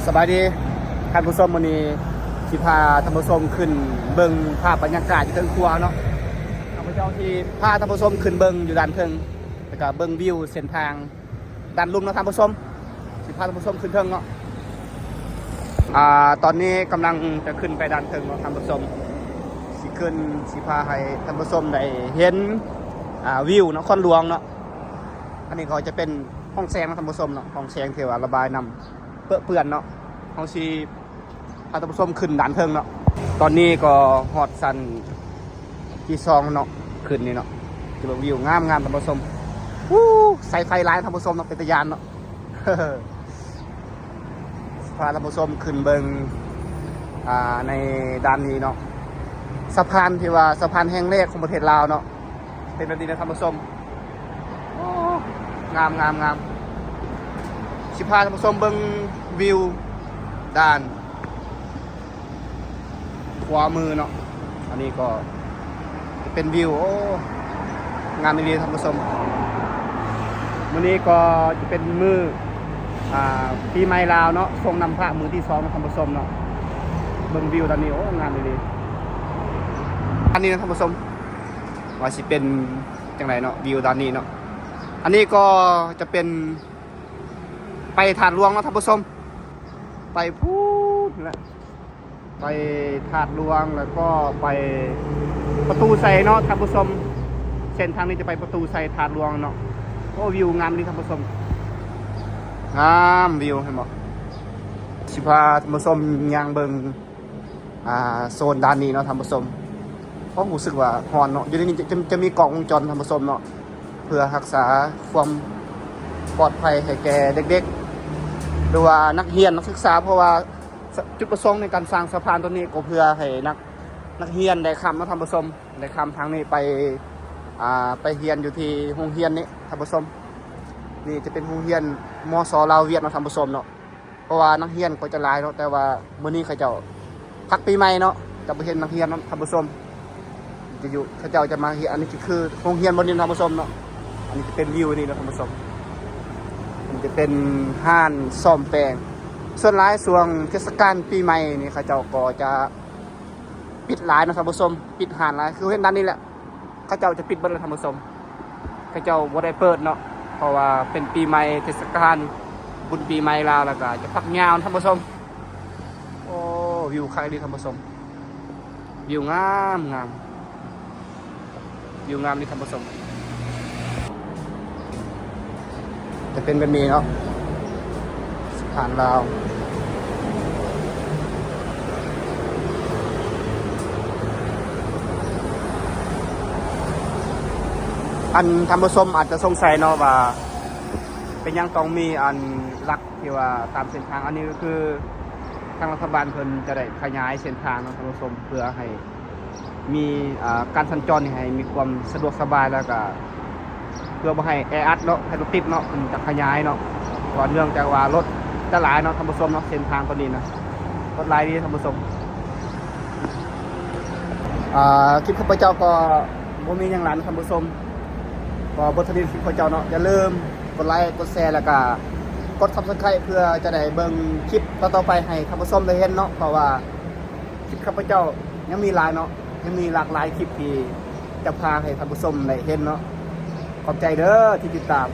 ສະບາຍດີທ່ານຜູ້ຊົມ, ມື້ນີ້ຊິພາທ່ານຜູ້ຊົມຂຶ້ນເບິ່ງພາບບັນຍາກາດຢູ່ເທິງຂົວເນາະ. ຂ້າພະເຈົ້າຊິພາທ່ານຜູ້ຊົມຂຶ້ນເບິ່ງຢູ່ດ້ານເທິງ ແລ້ວກະເບິ່ງວິວເສັ້ນທາງດ້ານລຸ່ມເນາະທ່ານຜູ້ຊົມ. ຊິພາທ່ານຜູ້ຊົມຂຶ້ນເທິງເນາະ. ອາ ຕອນນີ້ກຳລັງຈະຂຶ້ນໄປດ້ານເທິງເນາະທ່ານຜູ້ຊົມ, ຊິຂຶ້ນ ຊິພາໃຫ້ທ່ານຜູ້ຊົມໄດ້ເຫັນ ອາ ວິວນະຄອນຫຼວງເນາະ. ອັນນີ້ກໍຈະເປັນ ຫ້ອງແສງເນາະທ່ານຜູ້ຊົມເນາະ, ຫ້ອງແສງທີ່ວ່າລະບາຍນ້ຳເປິເປື້ອນເນາະ. ເຮົາຊິພາທ່ານຜູ້ຊົມຂຶ້ນດ້ານເທິງເນາະ. ຕອນນີ້ກໍຮອດຊັ້ນທີສອງເນາະ, ຂຶ້ນນີ້ເນາະ, ຈະເບິ່ງວິວງາມໆທ່ານຜູ້ຊົມ. ອູ້ ສາຍໄຟຫຼາຍທ່ານຜູ້ຊົມເນາະ, ເປັນຕາຢ້ານເນາະ. ພາທ່ານຜູ້ຊົມຂຶ້ນເບິ່ງ ອາ ໃນດ້ານນີ້ເນາະ, ສະພານທີ່ວ່າສະພານແຫ່ງແລກຂອງປະເທດລາວເນາະ. ເປັນແບບນີ້ນະທ່ານຜູ້ຊົມ. ໂອ້ ງາມໆໆ. ຊິພາທ່ານຜູ້ຊົມເບິ່ງວິວດ້ານຂວາມືເນາະ. ອັນນີ້ກໍຈະເປັນວິວ ໂອ້ ງາມອີ່ຫຼີທ່ານຜູ້ຊົມ. ມື້ນີ້ກໍຈະເປັນມື້ ອາ ປີໃໝ່ລາວເນາະ, ສົ່ງນ້ຳພະມື້ທີສອງເນາະທ່ານຜູ້ຊົມເນາະ. ເບິ່ງວິວຕອນນີ້ ໂອ້ ງາມອີ່ຫຼີ. ອັນນີ້ນະທ່ານຜູ້ຊົມ ວ່າຊິເປັນຈັ່ງໃດເນາະ ວິວດ້ານນີ້ເນາະ. ອັນນີ້ກໍຈະເປັນໄປທາດຫຼວງເນາະທ່ານຜູ້ຊົມ, ໄປພຸ້ນແຫຼະ, ໄປທາດຫຼວງ ແລ້ວກໍໄປປະຕູໄຊເນາະທ່ານຜູ້ຊົມ. ເສັ້ນທາງນີ້ຈະໄປປະຕູໄຊ ທາດຫຼວງເນາະ. ໂອ້ ວິວງາມດີທ່ານຜູ້ຊົມ, ງາມ ວິວເຫັນບໍ່? ຊິພາທ່ານຜູ້ຊົມຍ່າງເບິ່ງ ອາ ໂຊນດ້ານນີ້ເນາະທ່ານຜູ້ຊົມ. ໂອ້ ຮູ້ສຶກວ່າຮ້ອນເນາະ. ຢູ່ໃນນີ້ຈະ ຈະ ຈະມີກ້ອງວົງຈອນທ່ານຜູ້ຊົມເນາະ, ເພື່ອຮັກສາຄວາມປອດໄພໃຫ້ແກ່ເດັກໆ ຫຼືວ່ານັກຮຽນນັກສຶກສາ, ເພາະວ່າ ສະ ຈຸດປະສົງໃນການສ້າງສະພານຕົວນີ້ກໍເພື່ອໃຫ້ນັກ ນັກຮຽນໄດ້ຂ້າມເນາະທ່ານຜູ້ຊົມ, ໄດ້ຂ້າມທາງນີ້ໄປ ອາ ໄປຮຽນຢູ່ທີ່ໂຮງຮຽນນີ້ທ່ານຜູ້ຊົມ. ນີ້ຈະເປັນໂຮງຮຽນ ມສ ລາວ-ຫວຽດເນາະທ່ານຜູ້ຊົມເນາະ. ເພາະວ່ານັກຮຽນກໍຈະຫຼາຍເນາະ, ແຕ່ວ່າມື້ນີ້ເຂົາເຈົ້າພັກປີໃໝ່ເນາະ, ຈະບໍ່ເຫັນນັກຮຽນເນາະທ່ານຜູ້ຊົມ. ຈະຢູ່ ເຂົາເຈົ້າຈະມາຮຽນ, ອັນນີ້ກໍຄືໂຮງຮຽນບ່ອນນີ້ທ່ານຜູ້ຊົມເນາະ. ອັນນີ້ຈະເປັນວິວນີ້ເນາະທ່ານຜູ້ຊົມ, ມັນຈະເປັນຮ້ານສ້ອມແປງ. ສ່ວນຫຼາຍຊ່ວງເທດສະການປີໃໝ່ນີ້ ເຂົາເຈົ້າກໍຈະປິດຫຼາຍເນາະທ່ານຜູ້ຊົມ, ປິດຮ້ານຫຼາຍ. ຄືເຫັນດ້ານນີ້ແຫຼະ ເຂົາເຈົ້າຈະປິດເບິດແລ້ວທ່ານຜູ້ຊົມ, ເຂົາເຈົ້າບໍ່ໄດ້ເປີດເນາະ, ເພາະວ່າເປັນປີໃໝ່ ເທດສະການບຸນປີໃໝ່ລາວ ແລ້ວກໍຈະພັກຍາວທ່ານຜູ້ຊົມ. ໂອ້ ວິວຄັກອີ່ຫຼີທ່ານຜູ້ຊົມ, ວິວງາມໆ. ວິວງາມດີທ່ານຜູ້ຊົມ, ຈະເປັນແບບນີ້ເນາະ ສະພານລາວ. ອັນ ທ່ານຜູ້ຊົມອາດຈະສົງໄສເນາະວ່າ ເປັນຫຍັງຕ້ອງມີອັນຫຼັກ ທີ່ວ່າຕາມເສັ້ນທາງ. ອັນນີ້ກໍຄືທາງລັດຖະບານເພິ່ນຈະໄດ້ຂະຫຍາຍເສັ້ນທາງເນາະທ່ານຜູ້ຊົມ, ເພື່ອໃຫ້ມີ ອາ ການສັນຈອນນີ້ໃຫ້ມີຄວາມສະດວກສະບາຍ, ແລ້ວກໍເພື່ອບໍ່ໃຫ້ແອອັດເນາະ, ໃຫ້ລົດຕິດເນາະ, ເພິ່ນຈະຂະຫຍາຍເນາະ. ເພາະເນື່ອງຈາກວ່າລົດຈະຫຼາຍເນາະທ່ານຜູ້ຊົມເນາະ, ເສັ້ນທາງຕົວນີ້ນະ ລົດຫຼາຍດີທ່ານຜູ້ຊົມ. ອາ ຄລິບຂ້າພະເຈົ້າກໍບໍ່ມີຫຍັງຫຼາຍນະທ່ານຜູ້ຊົມ, ກໍເບິ່ງເທົ່ານີ້ ຄລິບຂ້າພະເຈົ້າເນາະ. ຢ່າລືມກົດໄລ ກົດແຊ ແລ້ວກະກົດ Subscribe ເພື່ອຈະໄດ້ເບິ່ງຄລິບຕໍ່ໆໄປໃຫ້ທ່ານຜູ້ຊົມໄດ້ເຫັນເນາະ, ເພາະວ່າຄລິບຂ້າພະເຈົ້າຍັງມີຫຼາຍເນາະ, ຍັງມີຫຼາກຫຼາຍຄລິບທີ່ຈະພາໃຫ້ທ່ານຜູ້ຊົມໄດ້ເຫັນເນາະ. ຂອບໃຈເດີທີ່ຕິດຕາມ.